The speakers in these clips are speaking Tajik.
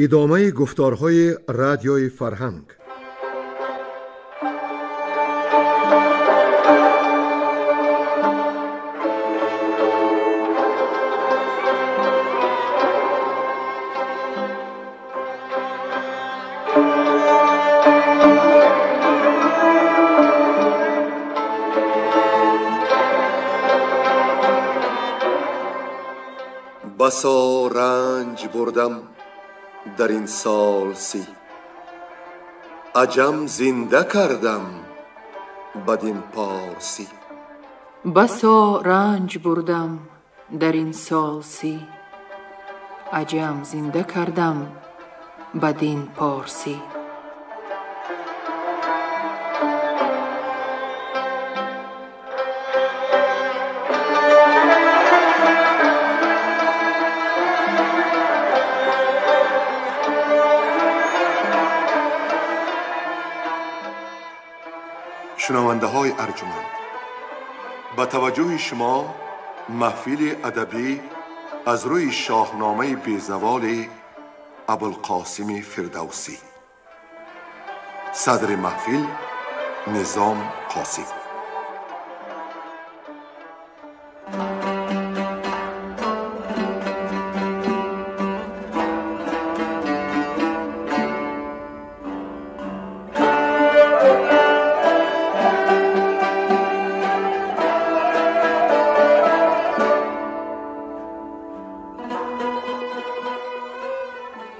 Идомаи гуфторҳои радиои фарҳанг. بسا رنج بردم در این سال 30، عجم زنده کردم بدین پارسی. بسا رنج بردم در این سال 30، عجم زنده کردم بدین پارسی. شنونده های ارجمند، به توجه شما محفل ادبی از روی شاهنامه بی‌زوال ابوالقاسم فردوسی. صدر محفل نظام قاسم.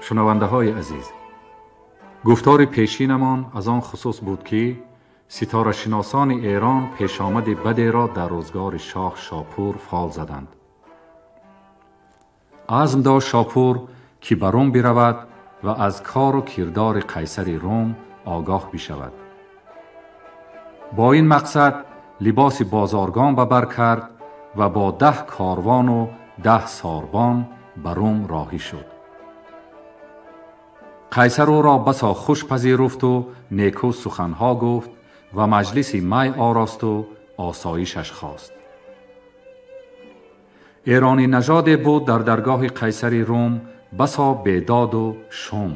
шунавандаҳои азиз, гуфтори пешинамон аз он хусус буд, ки ситорашиносони эрон пешомади бадеро дар рӯзгори шоҳ Шопур фол заданд. азм дошт Шопур, ки ба Рум биравад ва аз кору кирдори қайсари Рум огоҳ бишавад. бо ин мақсад либоси бозоргон ба бар кард ва бо 10 корвону 10 сорбон ба Рум роҳӣ шуд. қайсар ӯро басо хуш пазируфту неку суханҳо гуфт ва маҷлиси май оросту осоишаш хост. эронӣ нажоде буд дар даргоҳи қайсари Рум басо бедоду шум.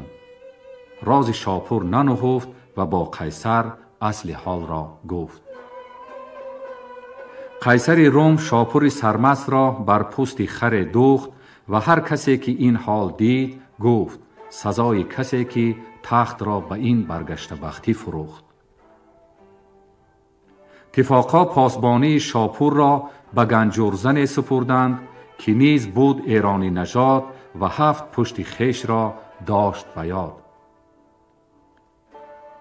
рози Шопур нануҳуфт ва бо қайсар асли ҳолро гуфт. қайсари Рум Шопури сармастро бар пӯсти харе дӯхт ва ҳар касе ки ин ҳол дид гуфт: сазои касе ки тахтро ба ин баргаштабахтӣ фурӯхт. тифоқҳо посбонии Шопурро ба ганҷурзане супурданд, ки низ буд эронӣ нажод ва 7 пушти хешро дошт ба ёд.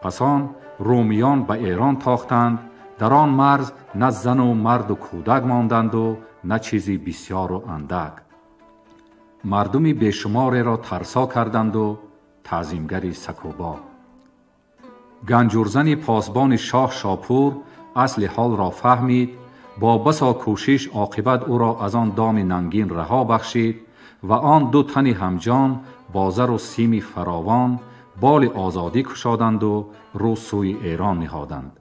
пас он румиён ба Эрон тохтанд. дар он марз на зану марду кӯдак монданду на чизи бисёру андак. мардуми бешумореро тарсо карданду таъзимгари сакӯбо. ганҷурзани посбони шоҳ Шопур асли ҳолро фаҳмид, бо басо кӯшиш оқибат ӯро аз он доми нангин раҳо бахшид ва он ду тани ҳамҷон бо зару сими фаровон боли озодӣ кушоданду рӯ сӯи Эрон ниҳоданд.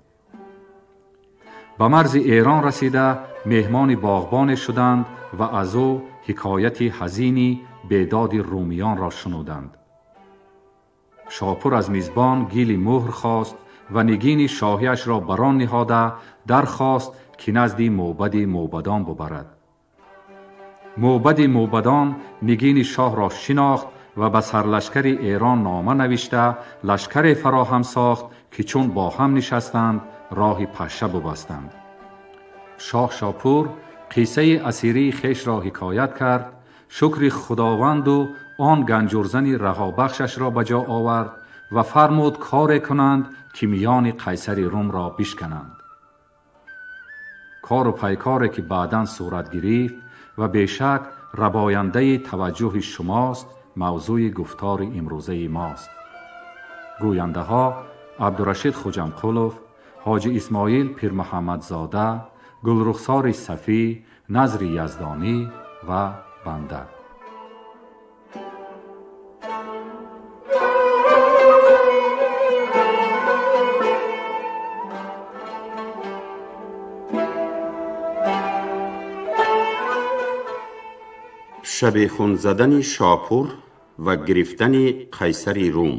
ба марзи Эрон расида меҳмони боғбоне шуданд ва аз ӯ ҳикояти ҳазини бедоди румиёнро шунуданд. Шопур аз мизбон гили муҳр хост ва нигини шоҳиашро бар он ниҳода дархост, ки назди мӯбади мӯбадон бубарад. мӯбади мӯбадон нигини шоҳро шинохт ва ба сарлашкари Эрон нома навишта лашкаре фароҳам сохт, ки чун бо ҳам нишастанд роҳи пашша бубастанд. шоҳ Шопур қиссаи асирии хешро ҳикоят кард, шукри худованду он ганҷурзани раҳобахшашро ба ҷо овард ва фармуд коре кунанд, ки миёни қайсари Румро бишкананд. кору пайкоре ки баъдан сурат гирифт ва бешак рабояндаи таваҷҷӯҳи шумост, мавзӯи гуфтори имрӯзаи мост. гӯяндаҳо Абдурашид Хуҷамқулов, ҳоҷи Исмоил Пирмуҳаммадзода, Гулрухсори Сафӣ, Назри Яздонӣ ва банда. شبیخون زدن شاپور ва гирифтани Қайсари Рум.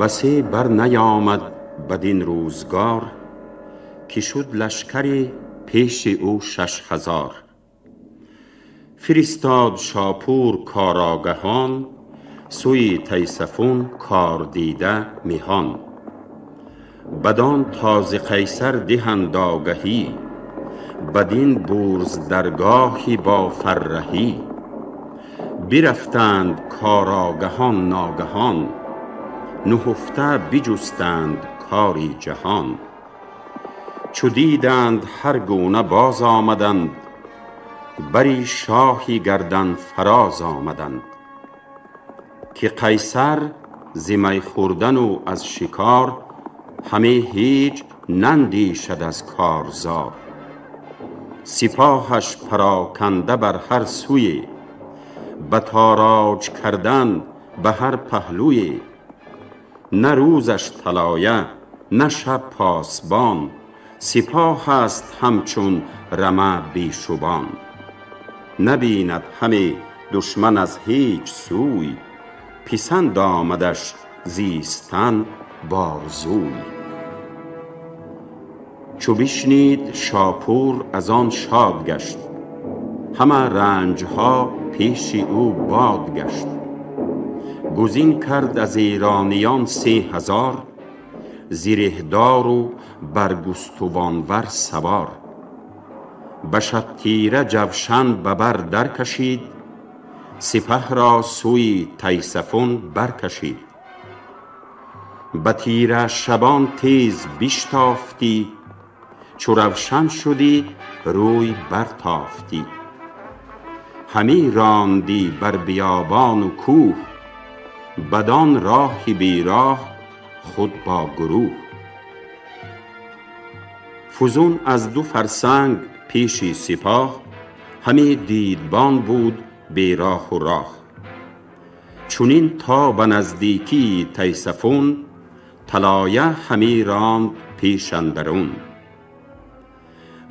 بسی بر نیامد بدین روزگار، که شد لشکری پیش او 6000. فرستاد شاپور کاراگهان، سوی تیسفون کار دیده میهان. بدان تاز قیصر دهند آگهی، بدین برز درگاهی با فرهی. برفتند کاراگهان ناگهان، نهفته بجستند کاری جهان. چو دیدند هر گونه باز آمدند، بری شاهی گردن فراز آمدند. که قیصر ز می خوردن و از شکار، همه هیچ نندیشد از کارزار. سپاهش پراکنده بر هر سوی، به تاراج کردن به هر پهلوی. نه روزش طلایه نه شب پاسبان، سپاه است همچون رمه بی شبان. نبیند همه دشمن از هیچ سوی، پسند آمدش زیستن بارزوی. چو بشنید شاپور از آن شاد گشت، همه رنجها پیش او باد گشت. گزین کرد از ایرانیان 3000، زرهدار و برگستوانور سوار. به شب تیره جوشن به بر در کشید، سپه را سوی تیسفون برکشید. به تیره شبان تیز بشتافتی، چو روشن شدی روی برتافتی. همی راندی بر بیابان و کوه، بدان راه بی راه خود با گروه. فزون از 2 فرسنگ پیشی سپاه، همی دیدبان بود بی راه و راه. چنین تا به نزدیکی تیسفون، طلایه همی راند پیش اندرون.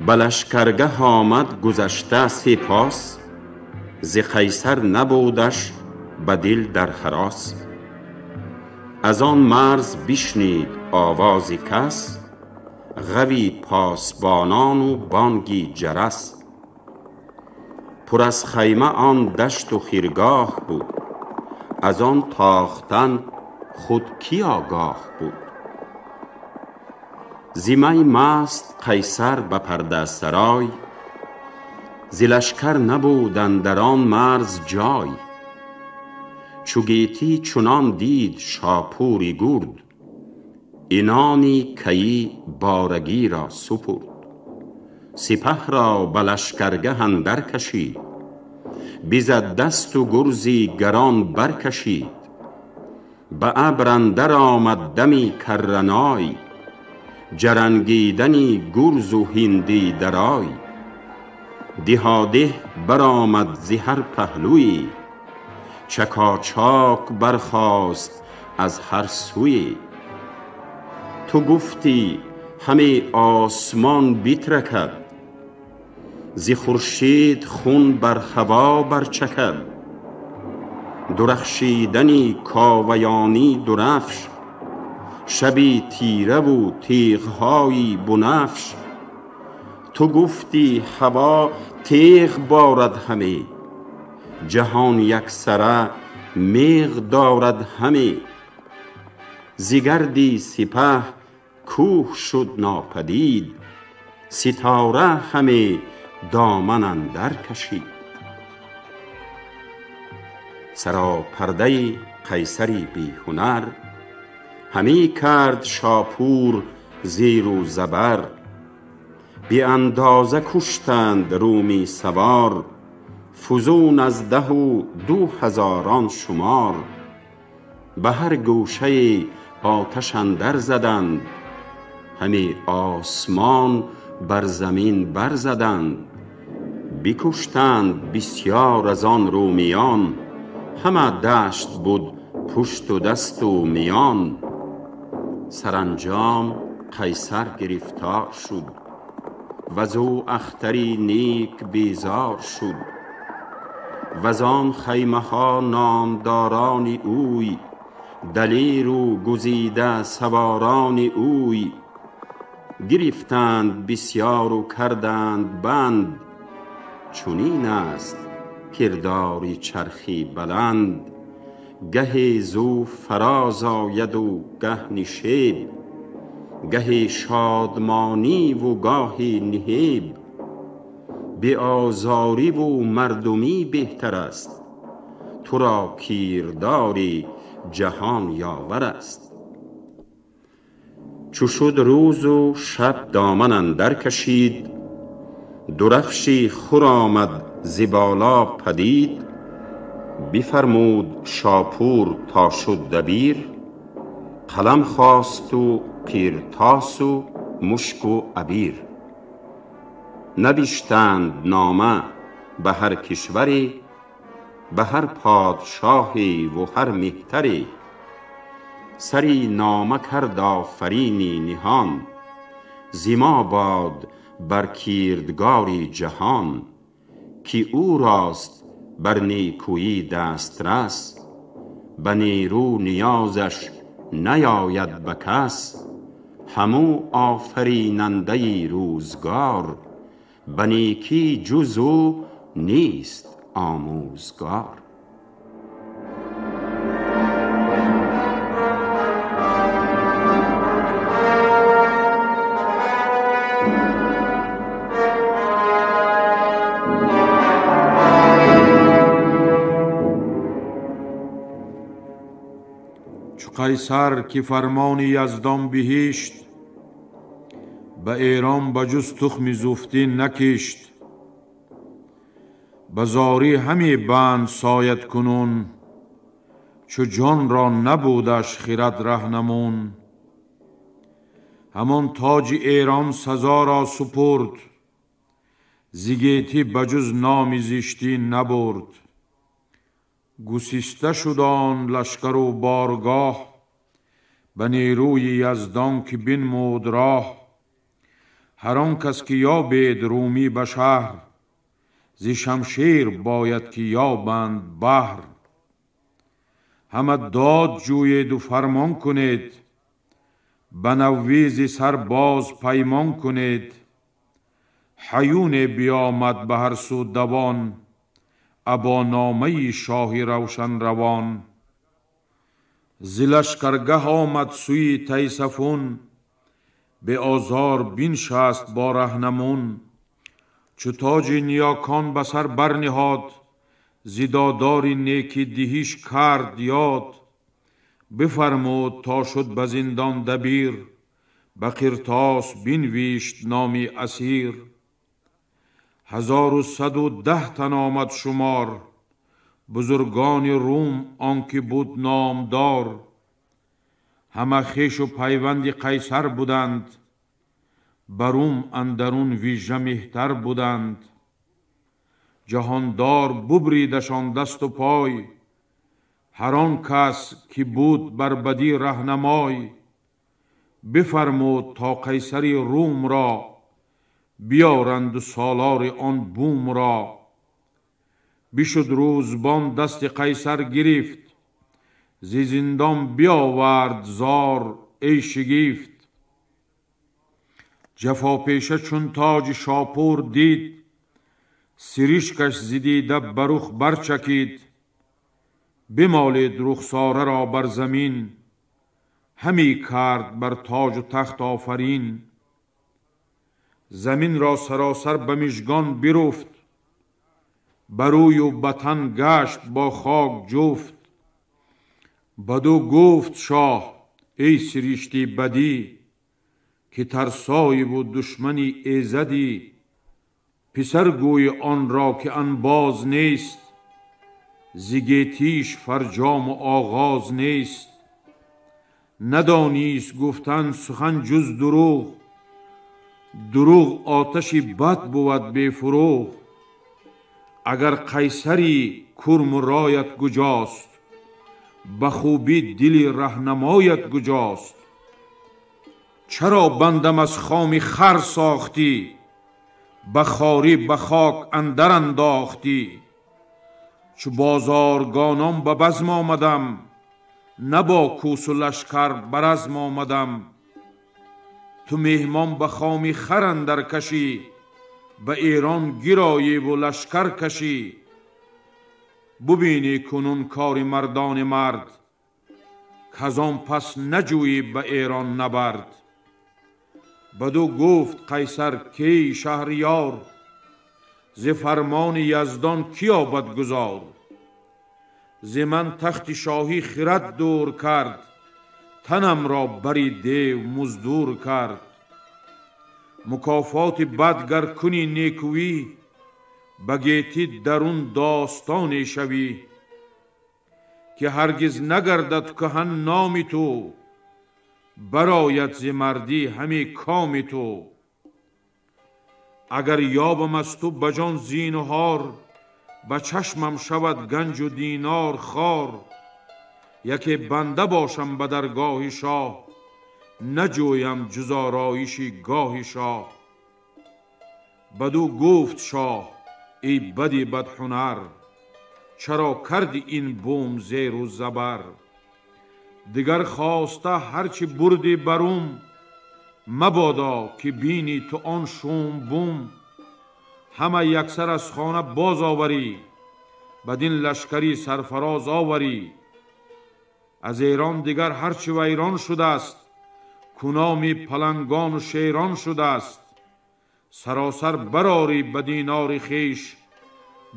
به لشکرگه آمد گذشته 3 پاس، ز قیصر نبودش به دل در هراس. از آن مرز بشنید آواز کس، غوی پاسبانان و بانگی جرس. پر از خیمه آن دشت و خیرگاه بود، از آن تاختن خود کی آگاه بود. ز می مست قیصر به پرده سرای، ز لشکر نبود اندر آن مرز جای. چو گیتی چنان دید شاپوری گرد، عنانی کیی بارگی را سپرد. سپه را به لشکرگه اندر کشید، بزد دست و گرزی گران برکشید. به ابر اندر آمد دمی کرنای، جرنگیدنی گرز و هندی درای. دهاده برآمد ز هر پهلویی، چکاچاک برخاست از هر سویی. تو گفتی همه آسمان بترکد، ز خورشید خون بر هوا برچکد. درخشیدنی کاویانی درفش، شبی تیره و تیغهایی بنفش. تو گفتی هوا تیغ بارد همه، جهان یک سره میغ دارد همه. ز گردی سپه کوه شد ناپدید، ستاره همه دامن اندر کشید. سراپرده قیصری بی هنر، همی کرد شاپور زیر و زبر. بی اندازه کشتند رومی سوار، فزون از 10 و 2 هزاران شمار. به هر گوشه آتش اندر زدند، همی آسمان بر زمین برزدند. بکشتند بسیار از آن رومیان، همه دشت بود پشت و دست و میان. سرانجام قیصر گرفتار شد، وزو اختری نیک بیزار شد. وزان خیمه ها نامداران اوی، دلیر و گزیده سواران اوی. گرفتند بسیار و کردند بند، چنین است کردار چرخی بلند. گهی زو فراز آید و گه نشیب، گهی شادمانی و گاهی نهیب. بی آزاری و مردمی بهتر است، تو را کیرداری جهان یاور است. چو شد روز و شب دامن اندر کشید، درفشی خور آمد ز بالا پدید. بفرمود شاپور تا شد دبیر، قلم خواست و قیرتاس و مشک و عبیر. نوشتند نامه به هر کشوری، به هر پادشاهی و هر مهتری. سری نامه کرد آفرینی نهان، ز ما باد بر کردگار جهان. که او راست بر نیکویی دسترس، به نیرو نیازش نیاید به کس. همو آفریننده روزگار، به نیکی جز او نیست آموزگار. چو قیصر که فرمان یزدان بهشت، به ایران بجز تخم زفتی نکشت. به زاری همی بند ساید کنون، چو جان را نبودش خرد رهنمون. همان تاج ایران سزا را سپرد، ز گیتی بجز نام زشتی نبرد. گسیسته شد آن لشکر و بارگاه، به نیروی یزدان که بنمود راه. هر آن کس که یابید رومی به شهر، ز شمشیر باید که یابند بهر. همه داد جویید و فرمان کنید، به نویز سر باز پیمان کنید. هیون بیامد به هر سو دوان، ابا نامه شاهی روشن روان. ز لشکرگه آمد سوی تیسفون، به آزار بنشست با رهنمون. چو تاج نیاکان به سر برنهاد، ز دادار نیکی دهیش کرد یاد. بفرمود تا شد به زندان دبیر، به قرطاس بنوشت نامی اسیر. 1110 تن آمد شمار، بزرگان روم آنکه بود نامدار. همه خویش و پیوند قیصر بودند، بر روم اندرون ویژه مهتر بودند. جهاندار ببریدشان دست و پای، هر آن کس که بود بر بدی رهنمای. بفرمود تا قیصر روم را، بیارند و سالار آن بوم را. بشد روزبان دست قیصر گرفت، ز زندان بیاورد زار ای شگفت. جفاپیشه چون تاج شاپور دید، سرشکش ز دیده بر رخ برچکید. بمالید رخساره را بر زمین، همی کرد بر تاج و تخت آفرین. زمین را سراسر به مژگان برفت، بروی و بتن گشت با خاک جفت. بدو گفت شاه ای سرشتی بدی، که ترسای و دشمنی ایزدی. پسر گوی آن را که انباز نیست، ز گیتیش فرجام و آغاز نیست. ندانیست گفتن سخن جز دروغ، Дурӯғ оташи бад бувад бефурӯғ. Агар қайсари курму роят куҷост, ба хубӣ дили раҳнамоят куҷост? Чаро бандам аз хоми хар сохтӣ, ба хорӣ ба хок андар андохтӣ? Чу бозоргонон ба базм омадам, на бо кӯсу лашкар ба разм омадам. Ту меҳмон ба хоми хар андар кашӣ, ба Эрон гироиву лашкар кашӣ. Бубинӣ кунун кори мардони мард, казон пас наҷӯӣ ба Эрон набард. Баду гуфт қайсар кей шаҳриёр, зи фармони яздон кӣ ёбад гузор? Зи ман тахти шоҳӣ хирад дур кард, танамро бари дев муздур кард. Мукофоти бад гар кунӣ некӯӣ, ба гетӣ дарун достоне шавӣ, ки ҳаргиз нагардад кӯҳан номи ту, барояд зи мардӣ ҳаме коми ту. Агар ёбам аз ту ба ҷон зинҳор, ба чашмам шавад ганҷу динор хор. Яке банда бошам ба даргоҳи шоҳ, наҷӯям ҷуз ороиши гоҳи шоҳ. Баду гуфт шоҳ эй бади бадҳунар, чаро карди ин бум зеру забар? Дигар хоста ҳарчи бурди барум, мабодо ки бинӣ ту он шум бум. Ҳама яксар аз хона боз оварӣ, бадин лашкари сарфароз оварӣ. Аз Эрон дигар ҳарчи вайрон шудааст, куноми палангону шерон шудааст. Саросар барорӣ ба динори хеш,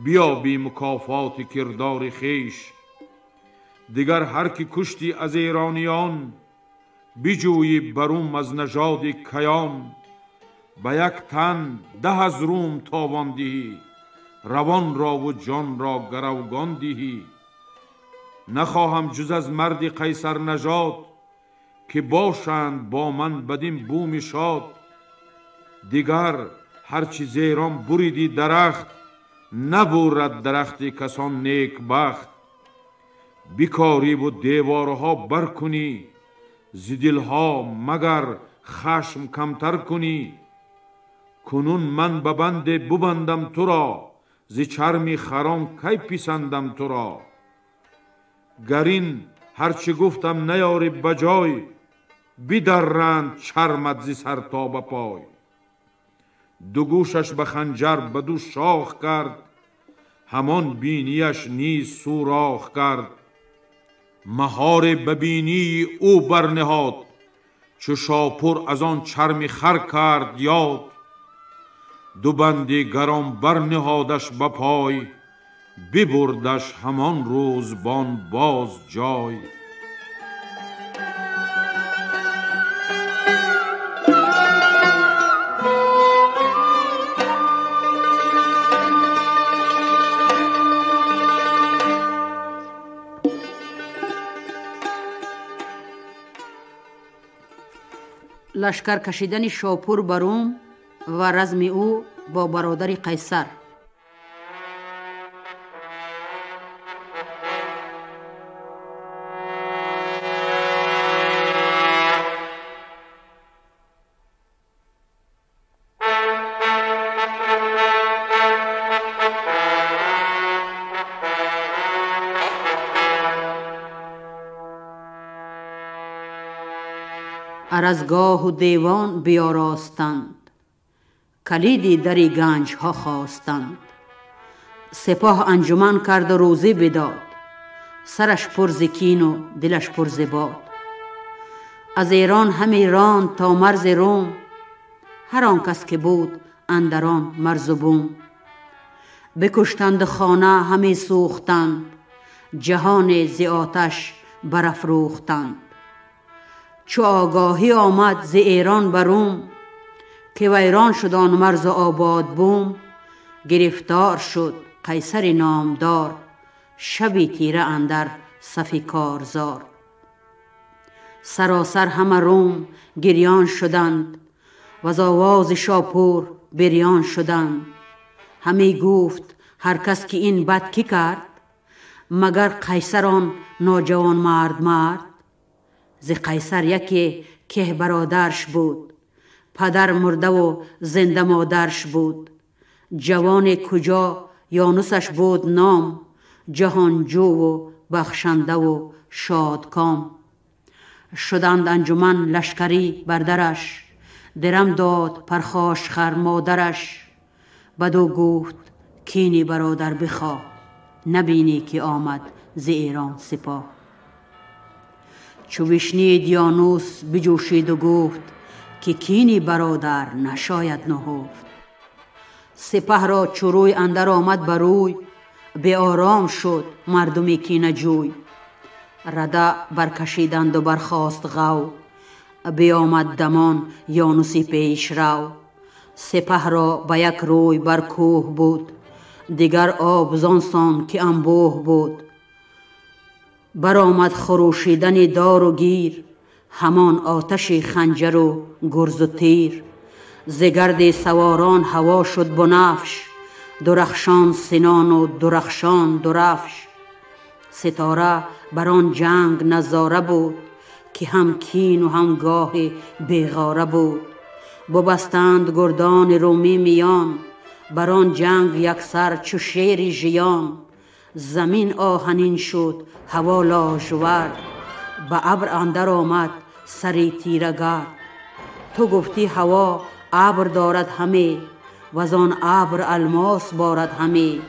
биёбӣ мукофоти кирдори хеш. Дигар ҳар ки куштӣ аз эрониён, биҷӯӣ барум аз нажоди каён. Ба як тан 10 аз рум тобон диҳӣ, равонро ву ҷонро гаравгон диҳӣ. Нахоҳам ҷуз аз марди қайсарнажод, ки бошанд бо ман бадин буми шод. Дигар ҳарчи зерон буриди дарахт, набурад дарахти касон некбахт. Бикориву деворҳо баркунӣ, зи дилҳо магар хашм камтар кунӣ. Кунун ман ба банде бубандам туро, зи чарми харон кай писандам туро? Гар ин ҳарчи гуфтам наёрӣ ба ҷой, бидарранд чармат зи сар то ба пой. Ду гӯшаш ба ханҷар ба ду шох кард, ҳамон бинияш низ сӯрох кард. Маҳоре ба бинии ӯ барниҳод, чу Шопур аз он чарми хар кард ёд. Ду банди гарон барниҳодаш ба пой, бибурдаш ҳамон рӯзбон боз ҷой. Лашкар кашидани Шопур ба Рум ва разми ӯ бо бародари қайсар. Арзгоҳу девон биёростанд, калиди дари ганҷҳо хостанд. Сипоҳ анҷуман карду рӯзӣ бидод, сараш пур зи кину дилаш пур зи бод. Аз Эрон ҳаме ронд то марзи Рум, ҳар он кас ки буд андар он марзу бум. Бикуштанду хона ҳаме сӯхтанд, ҷаҳоне зи оташ барафрӯхтанд. Чу огоҳӣ омад зи Эрон ба Рум, ки вайрон шуд он марзу обод бум, гирифтор шуд қайсари номдор, шаби тира андар сафи корзор. Саросар ҳама Рум гирён шуданд, وز آواز شاپور بریان شدند. همی گفت هر کس که این بد کی کرد، مگر قیصر آن ناجوان مرد مرد. ز قیصر یکی که برادرش بود، پدر مرده و زنده مادرش بود. جوان کجا یانوسش بود نام، جهانجو و بخشنده و شادکام. شدند انجمن لشکری بردرش، درم داد پرخاشخر مادرش. بدو گفت کینی برادر بخواه، نبینی که آمد ز ایران سپاه. چو بشنید یانوس بجوشید و گفت، که کینی برادر نشاید نهفت. سپه را چو روی اندر آمد بروی، به آرام شد مردمی کینه جوی. رده برکشیدند و برخاست غو، بیامد دمان یانوسی پیش رو. سپه را به یک روی بر کوه بود، دیگر آب زان سان که انبوه بود. برآمد خروشیدن دار و گیر، همان آتش خنجر و گرز و تیر. ز گرد سواران هوا شد بنفش، درخشان سنان و درخشان درفش. ستاره بر آن جنگ نظاره بود، که هم کین و هم گاه بیغاره بود. ببستند گردان رومی میان، بر آن جنگ یکسر چو شیر ژیان. زمین آهنین شد هوا لاژورد، به ابر اندر آمد سری تیره گرد. تو گفتی هوا ابر دارد همه، وزان ابر الماس بارد همه.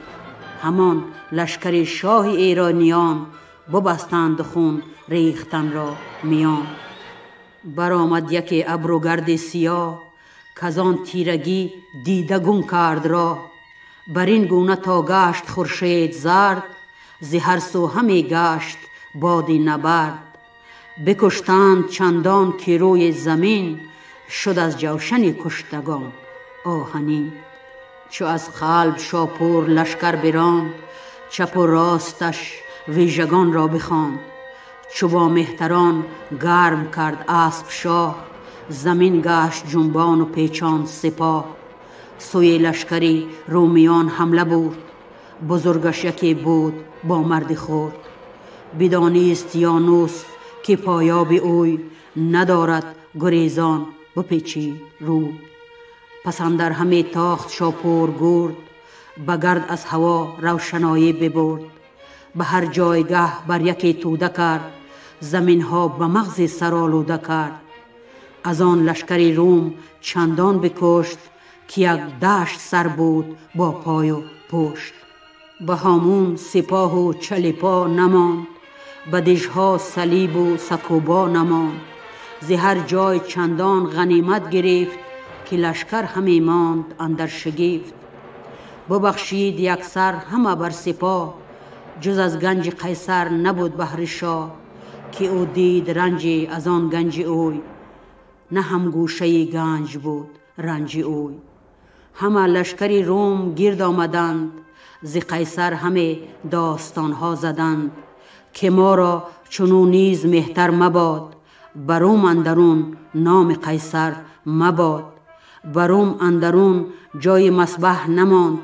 همان لشکر شاه ایرانیان، ببستند خون ریختن را میان. برآمد یکی ابر و گرد سیاه، کزان تیرگی دیده گم کرد راه. بر این گونه تا گشت خورشید زرد، ز هر سو همی گشت باد نبرد. بکشتند چندان که روی زمین، شد از جوشن کشتگان آهنین. چو از قلب شاپور لشکر براند، چپ و راستش ویژگان را بخواند. چو با مهتران گرم کرد اسب شاه، زمین گشت جنبان و پیچان سپاه. سوی لشکری رومیان حمله برد، بزرگش یکی بود با مرد خرد. بدانست یانوس که پایاب اوی، ندارد گریزان بپیچید روی. پس اندر همی تاخت شاپور گرد، به گرد از هوا روشنایی ببرد. به هر جایگه بر یکی توده کرد، زمین ها به مغز سر آلوده کرد. از آن لشکر روم چندان بکشت، که یک دشت سر بود با پای و پشت. به هامون سپاه و چلیپا نماند، به دژها صلیب و سکوبا نماند. ز هر جای چندان غنیمت گرفت، که لشکر همی ماند اندر شگفت. ببخشید یکسر همه بر سپاه، جز از گنج قیصر نبود بهر شاه. که او دید رنج از آن گنج اوی، نه هم گوشه گنج بود رنج اوی. همه لشکر روم گرد آمدند، ز قیصر همه داستانها زدند. که ما را چنو نیز مهتر مباد، بر روم اندرون نام قیصر مباد. بر روم اندرون جای مذبح نماند،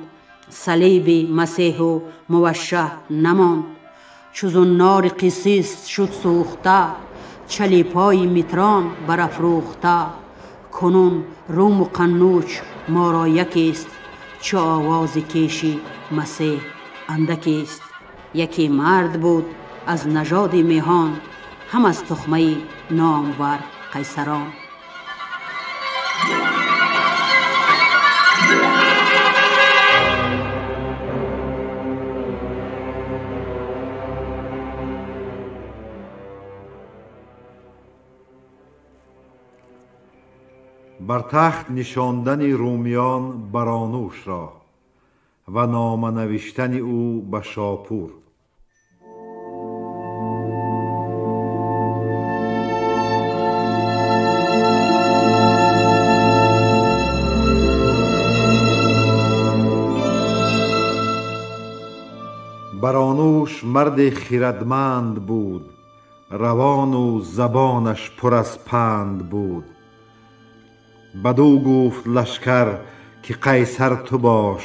صلیب مسیح و موشه نماند. چو زنار قسیس شد سوخته، چلیپای میتران برافروخته. کنون روم و قنوچ ما را یکیست، چو آواز کیشی مسیح اندکیست. یکی مرد بود از نژاد میهان، هم از تخمه نامور قیصران. بر تخت نشاندن رومیان برانوش را و نامه نوشتن او به شاپور. برانوش مرد خردمند بود، روان و زبانش پر از پند بود. Бадӯ гуфт лашкар ки Қайсар ту бош,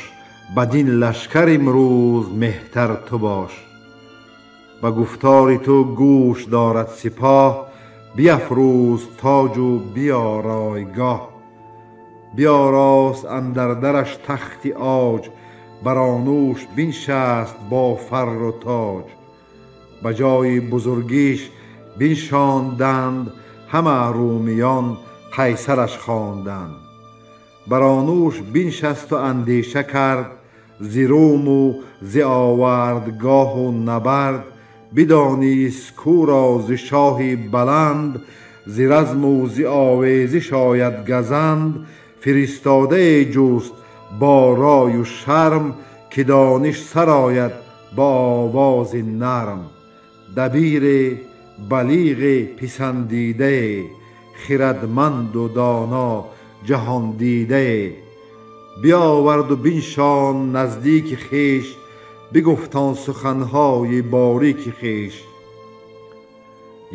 бадин лашкар имрӯз меҳтар ту бош. Ба гуфтори ту гӯш дорад сипоҳ, биафрӯз тоҷу биёройгоҳ. Биёрост андар дараш тахти оҷ, Баранӯш биншаст бо фарру тоҷ. Ба ҷои бузургиш биншонданд, ҳама румиён Қайсараш хонданд. Баранӯш биншасту андеша кард, зи руму зи овардгоҳу набард. Бидонист кӯ ро зи шоҳи баланд, зи разму зи овезиш ояд газанд. Фиристодае ҷуст бо рою шарм, ки дониш сарояд бо овози нарм. Дабире балиғе писандидае, хирадманду доно ҷаҳондидае. Биёварду биншонд наздики хеш, бигуфт он суханҳои борики хеш.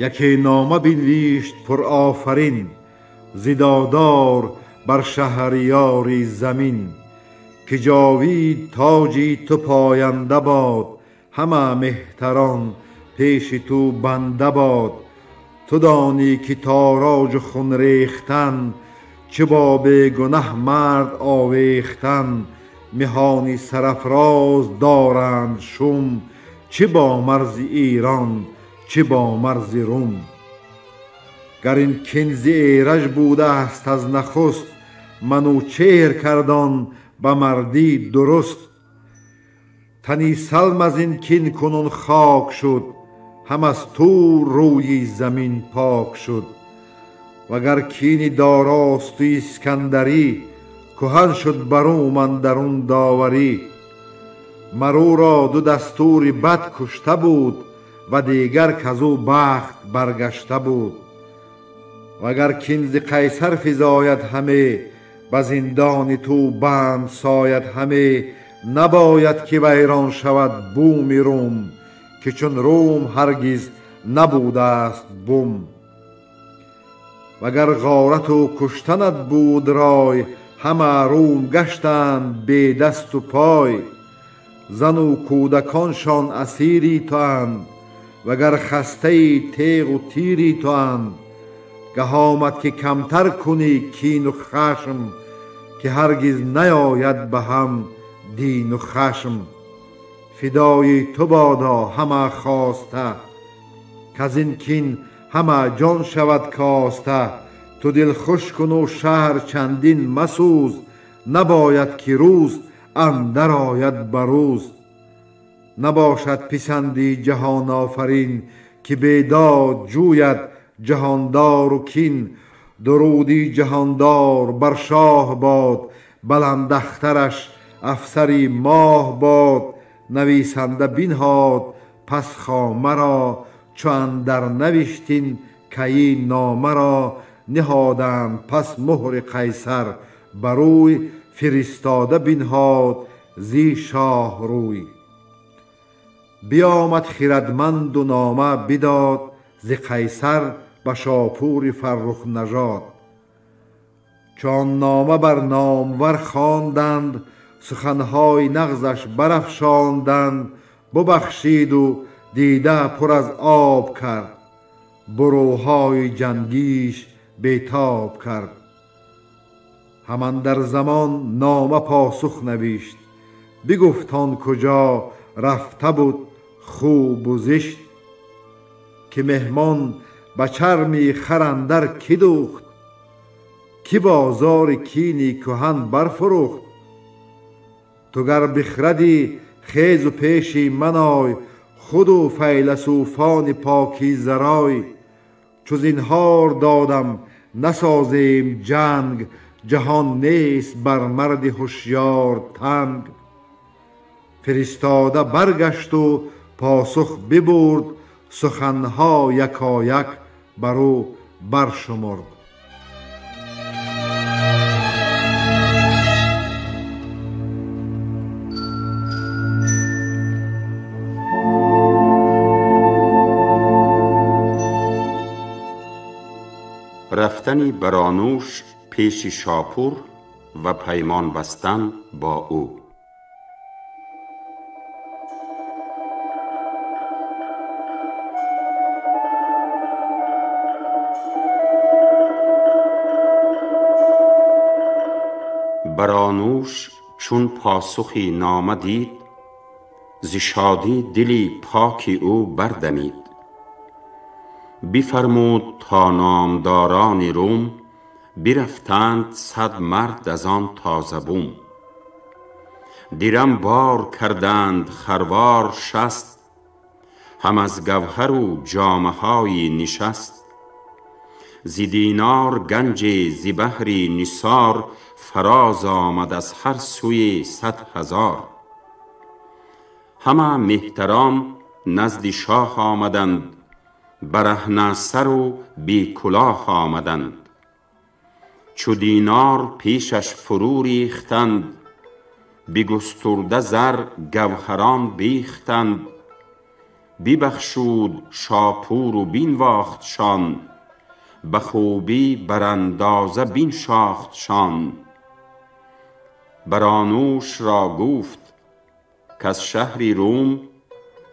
Яке нома бинвишт пурофарин, зи додор бар шаҳриёри замин. Ки ҷовид тоҷи ту поянда бод, ҳама меҳтарон пеши ту банда бод. Ту донӣ ки тороҷу хун рехтан, чӣ бо бегунаҳ мард овехтан. Меҳони сарафроз доранд шум, чӣ бо марзи Эрон, чӣ бо марзи Рум. Гар ин кин зи Эраҷ будааст аз нахуст, Манучеҳр кардон ба мардӣ дуруст. Тани салм аз ин кин кунун хок шуд, ҳам аз тур рӯи замин пок шуд. Вагар кини доросту Искандарӣ, куҳан шуд бар ӯ андарун доварӣ. Мар ӯро ду дастури бад кушта буд, ва дигар каз ӯ бахт баргашта буд. Вагар кин зи Қайсар физояд ҳаме, ба зиндони ту банд сояд ҳаме. Набояд ки вайрон шавад буми Рум, ки чун Рум ҳаргиз набудааст бум. Вагар ғорату куштанат буд рой, ҳама рум гаштанд бедасту пой. Зану кӯдаконшон асири туанд, вагар хастаи теғу тири туанд. Гаҳ омад ки камтар кунӣ кину хашм, ки ҳаргиз наёяд ба ҳам дину хашм. Фидои ту бодо ҳама хоста, каз ин кин ҳама ҷон шавад коста. Ту дил хуш куну шаҳр чандин масӯз, набояд ки рӯз андар ояд ба рӯз. Набошад писанди ҷаҳонофарин, ки бедод ҷӯяд ҷаҳондору кин. Дуруди ҷаҳондор бар шоҳ бод, баландахтараш афсари моҳ бод. Нависанда бинҳод пас хомаро, чу андар навиштин каи номаро. Ниҳоданд пас муҳри Қайсар барӯй, фиристода бинҳод зи шоҳ рӯй. Биомад хирадманду нома бидод, зи Қайсар ба Шопури Фаррухнажод. Чун нома бар номвар хонданд, суханҳои нағзаш барафшонданд. Бубахшиду дида пур аз об кард, бурӯҳои ҷангиш бетоб кард. Ҳаман дар замон нома посух навишт, бигуфт он куҷо рафта буд хубу зишт. Ки меҳмон ба чарми хар андар кӣ дӯхт, кӣ бозори кини куҳан барфурӯхт. Ту гар бихрадӣ хезу пеши ман ой, худу файласуфони покизарой. Чу зинҳор додам насозем ҷанг, ҷаҳон нест бар марди ҳушёр танг. Фиристода баргашту посух бибурд, суханҳо якояк бар ӯ баршумурд. Рафтани Баранӯш پیش شاپور و پیمان بستن با او. برانوش چون پاسخی نامه دید، ز شادی دلی پاکی او بردمید. بفرمود تا نامداران روم، برفتند 100 مرد از آن تازه بوم. درم بار کردند خروار 60، هم از گوهر و جامه های نشست. ز دینار گنج ز بحر نثار، فراز آمد از هر سوی 100,000. همه مهتران نزد شاه آمدند، برهنه سر و بی کلاه آمدند. چو دینار پیشش فرو ریختند، بگسترده زر گوهران بیختند. ببخشود شاپور و بنواختشان، به خوبی بر اندازه بنشاختشان. برانوش را گفت کز شهر روم،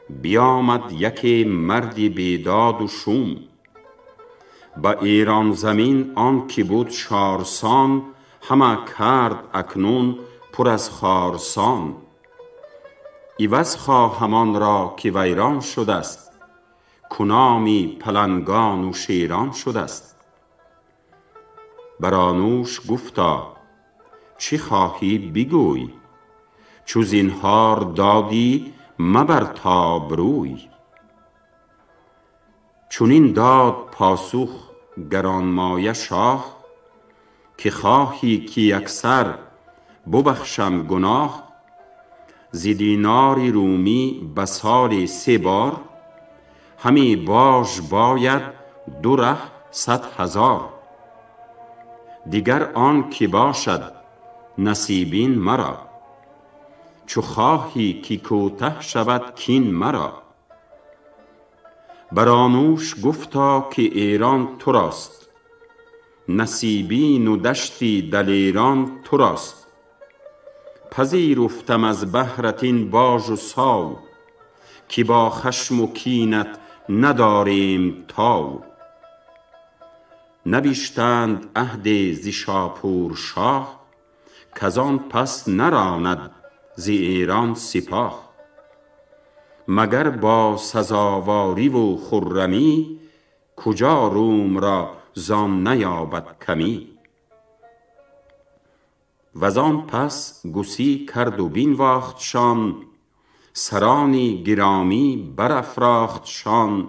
بیامد یکی مردی بیداد و شوم. به ایران زمین آن که بود شارسان، همه کرد اکنون پر از خارسان. عوض خواهم آن را که ویران شده است، کنامی پلنگان و شیران شده است. برانوش گفتا چه خواهی بگوی، چو زینهار دادی مبر تاب روی. چنین داد پاسخ گرانمایه شاه، که خواهی که یکسر ببخشم گناه. ز دینار رومی به سال 3 بار، همی باژ باید 2 ره 100,000. دیگر آن که باشد نصیبین مرا، چو خواهی که کوته شود کین مرا. برانوش گفتا که ایران تو راست، نصیبین و دشتی دلیران تو راست. پذیرفتم از بهرت این باژ و ساو، که با خشم و کینت نداریم تاو. نبیشتند عهد ز شاپور شاه، کزان پس نراند ز ایران سپاه. مگر با سزاواری و خرمی، کجا روم را زان نیابد کمی. وزان پس گسی کرد و بنواختشان، سرانی گرامی برافراختشان.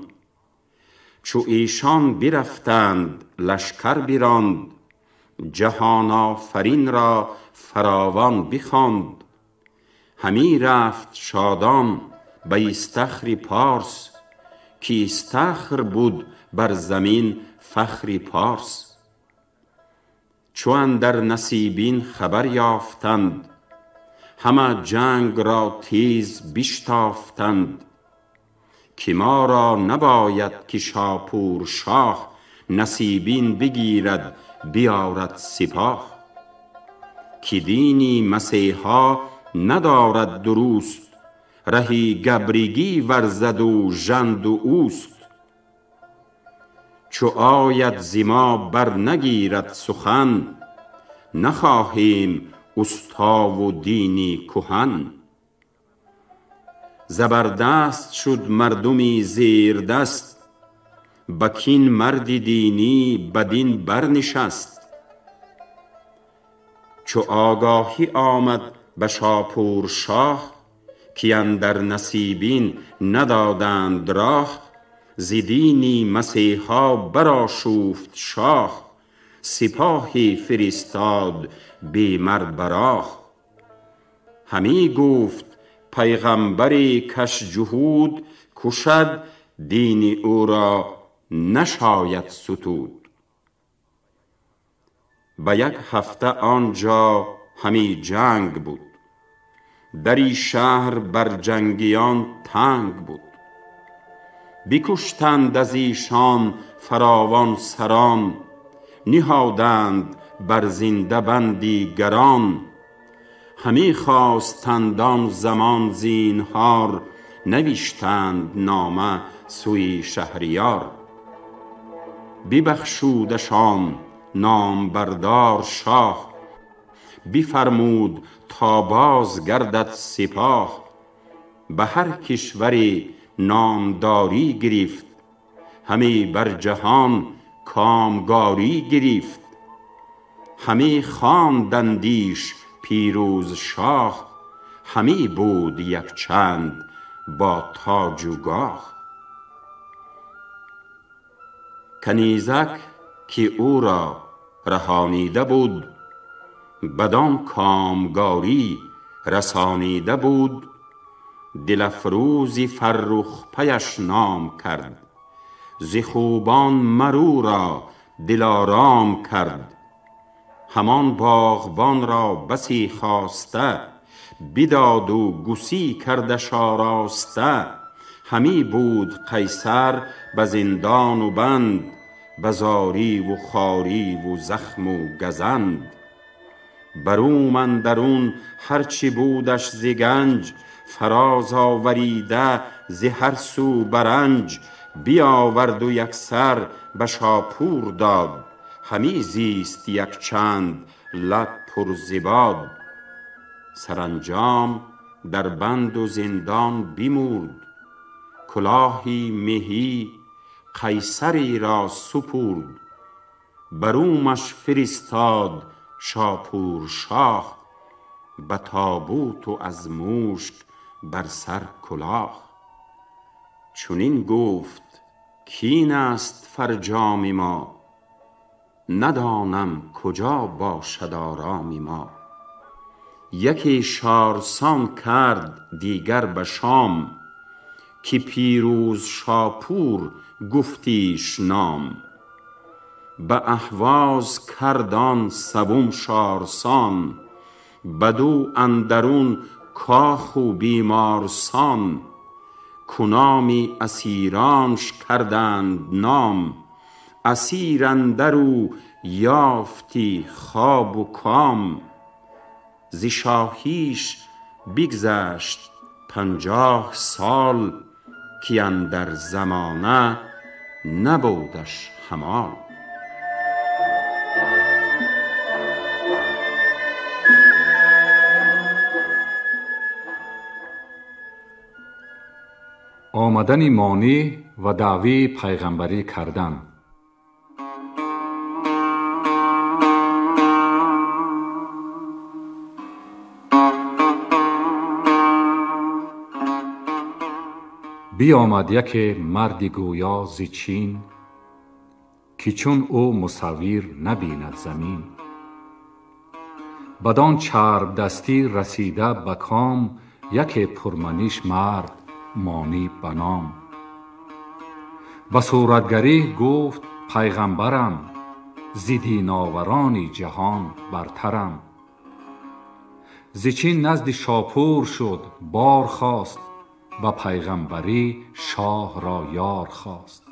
چو ایشان برفتند لشکر براند، جهان آفرین را فراوان بخواند. همی رفت شادان به استخر پارس، که استخر بود بر زمین فخر پارس. چو اندر نصیبین خبر یافتند، همه جنگ را تیز بشتافتند. که ما را نباید که شاپور شاه، نصیبین بگیرد بیارد سپاه. که دینی مسیحا ندارد درست، رهی گبرگی ورزد و ژند و اوست. چو آید ز ما بر نگیرد سخن، نخواهیم استا و دینی کهن. زبردست شد مردمی زیردست، به کین مرد دینی بدین برنشست. چو آگاهی آمد به شاپور شاه، که اندر نصیبین ندادند راه. ز دینی مسیحا برآشوفت شاه، سپاهی فرستاد بی مر براه. همی گفت پیغمبری کش جهود، کشد دین او را نشاید ستود. به 1 هفته آنجا همی جنگ بود، دری شهر بر جنگیان تنگ بود. بکشتند از ایشان فراوان سران، نهادند بر زنده بندی گران. همی خواستند آن زمان زینهار، نوشتند نامه سوی شهریار. ببخشودشان نامبردار شاه، بفرمود تا باز گردد سپاه. به هر کشوری نامداری گرفت، همی بر جهان کامگاری گرفت. همی خواندندیش پیروز شاه، همی بود یک چند با تاج و گاه. کنیزک که او را رهانیده بود، بدان کامگاری رسانیده بود. دل افروز فرخ پیش نام کرد، ز خوبان مر او را دلارام کرد. همان باغبان را بسی خواسته، بداد و گسی کردش آراسته. همی بود قیصر به زندان و بند، به زاری و خواری و زخم و گزند. بروم اندرون هر چه بودش ز گنج، فراز آوریده ز هر سو برنج. بیاورد و یکسر به شاپور داد، همی زیست یک چند لب پر ز باد. سرانجام در بند و زندان بمرد، کلاهی مهی قیصری را سپرد. برومش فرستاد شاپور شاه، به تابوت و از مشک بر سر کلاه. چنین گفت کاین است فرجام ما، ندانم کجا باشد آرام ما. یکی شارسان کرد دیگر به شام، که پیروز شاپور گفتیش نام. به اهواز کرد آن سوم شارسان، بدو اندرون کاخ و بیمارسان. کنامی اسیرانش کردند نام، اسیر اندر او یافتی خواب و کام. ز شاهیش بگذشت 50 سال، که اندر زمانه نبودش همال. Омадани Монӣ ва даъвии пайғамбарӣ кардан. Биомад яке марди гӯё зи Чин, ки чун ӯ мусаввир набинад замин. Бадон чарбдастӣ расида ба ком, яке пурманиш мард Монӣ ба ном. Ба суратгарӣ гуфт пайғамбарам, зи диноварони ҷаҳон бартарам. Зи Чин назди Шопур шуд бор хост, ба пайғамбарӣ шоҳ ро ёр хост.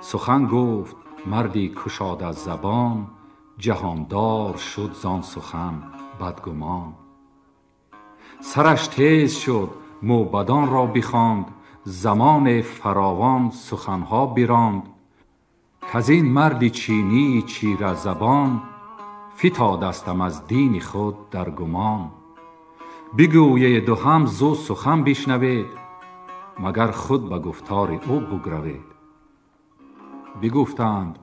Сухан гуфт марди кушода забон, ҷаҳондор шуд зон сухан бадгумон. Сараш тез шуд мӯбадонро бихонд, замоне фаровон суханҳо биронд. Каз ин марди чинии чиразабон, фитодастам аз дини худ дар гумон. Бигӯеду ҳам зу сухан бишнавед, магар худ ба гуфтори ӯ бугравед. Бигуфтанд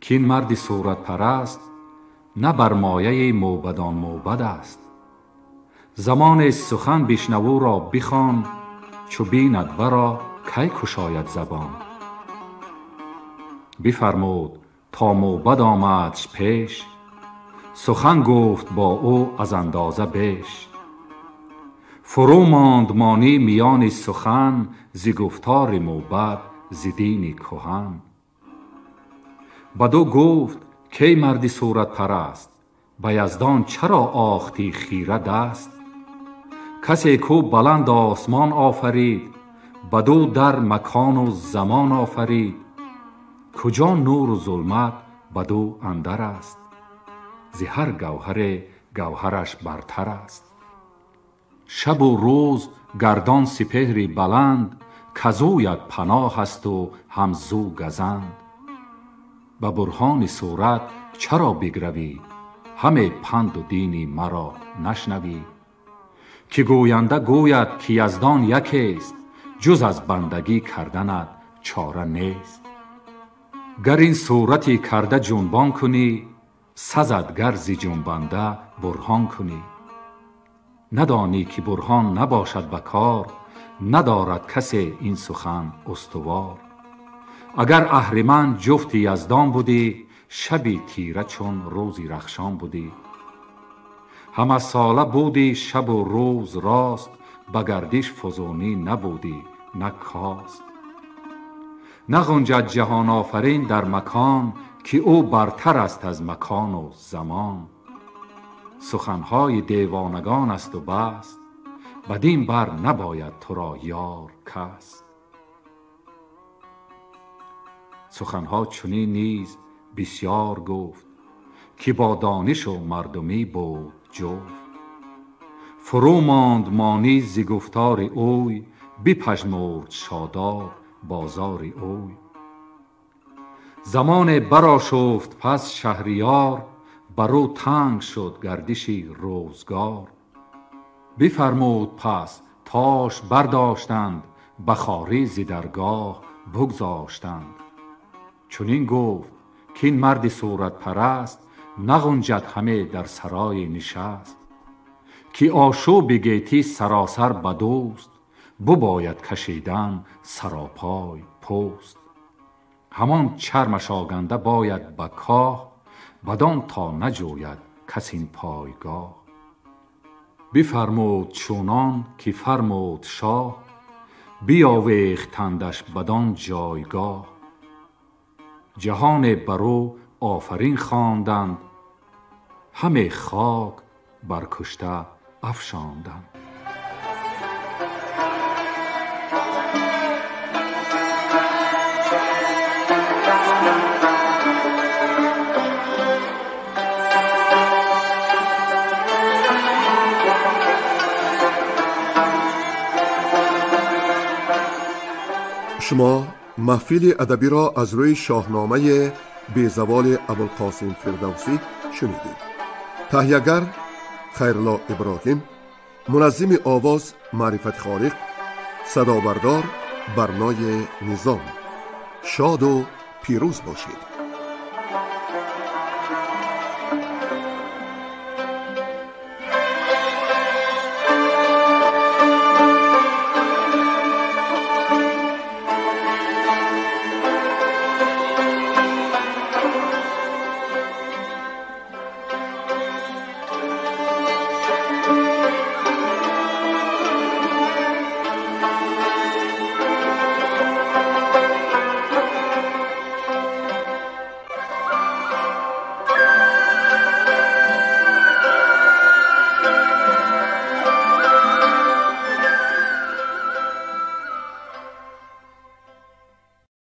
кин марди суратпараст, на бар мояи мӯбадон мӯбад аст. Замоне сухан бишнавӯро бихон, чу бинад варо кай кушояд забон. Бифармуд то мӯбад омадш пеш, сухан гуфт бо ӯ аз андоза беш. Фурӯ монд Монӣ миёни сухан, зи гуфтори мӯбад зи дини куҳан. Бадӯ гуфт кай марди суратпараст, ба яздон чаро охтӣ хира даст? Касе ку баланд осмон офарид, бадӯ дар макону замон офарид. Куҷо нуру зулмат бадӯ андар аст. Зи ҳар гавҳаре гавҳараш бартар аст. Шабу рӯз гардон сипеҳри баланд, казӯяд паноҳ асту ҳам зӯ газанд. Ба бурҳони сурат чаро бигравӣ, ҳаме панду дини маро нашнавӣ? Ки гӯянда гӯяд ки Яздон якест, ҷуз аз бандагӣ карданат чора нест. Гар ин сурати карда ҷунбон кунӣ, сазад гар зи ҷунбанда бурҳон кунӣ. Надонӣ ки бурҳон набошад ба кор, надорад касе ин сухан устувор. Агар аҳриман ҷуфти Яздон будӣ, шаби тира чун рӯзи рахшон будӣ. Ҳамасола будӣ шабу рӯз рост, ба гардиш фузунӣ набудӣ на кост. Нағунҷад ҷаҳонофарин дар макон, ки ӯ бартар аст аз макону замон. Суханҳои девонагон асту баст, бадин бар набояд туро ёр кас. Суханҳо чунин низ бисёр гуфт, ки бо донишу мардумӣ буд ҷуфт. Фурӯ монд монӣ зи гуфтори ӯй, бипажмурд шодоб бозори ӯй. Замоне барошуфт пас шаҳриёр, бар ӯ танг шуд гардиши рӯзгор. Бифармуд пас тош бардоштанд, ба хорӣ зи даргоҳ бигзоштанд. Чунин гуфт кин марди суратпараст, нағунҷад ҳаме дар сарои нишаст. Ки ошӯби гетӣ саросар бадӯст, бубояд кашидан саропой пӯст. Ҳамон чармаш оганда бояд ба коҳ, бадон то наҷӯяд кас ин пойгоҳ. Бифармуд чунон ки фармуд шоҳ, биёвехтандаш бадон ҷойгоҳ. Ҷаҳоне бар ӯ офарин хонданд, ҳаме хок бар кушта афшонданд. Шумо маҳфили адабиро аз рӯи шоҳномаи безаволи Абулқосим Фирдавсӣ шунидед. Таҳиягар Хайрулло Иброҳим, муназзими овоз Маърифати Холиқ, садобардор Барнои Низом. Шоду пирӯз бошед.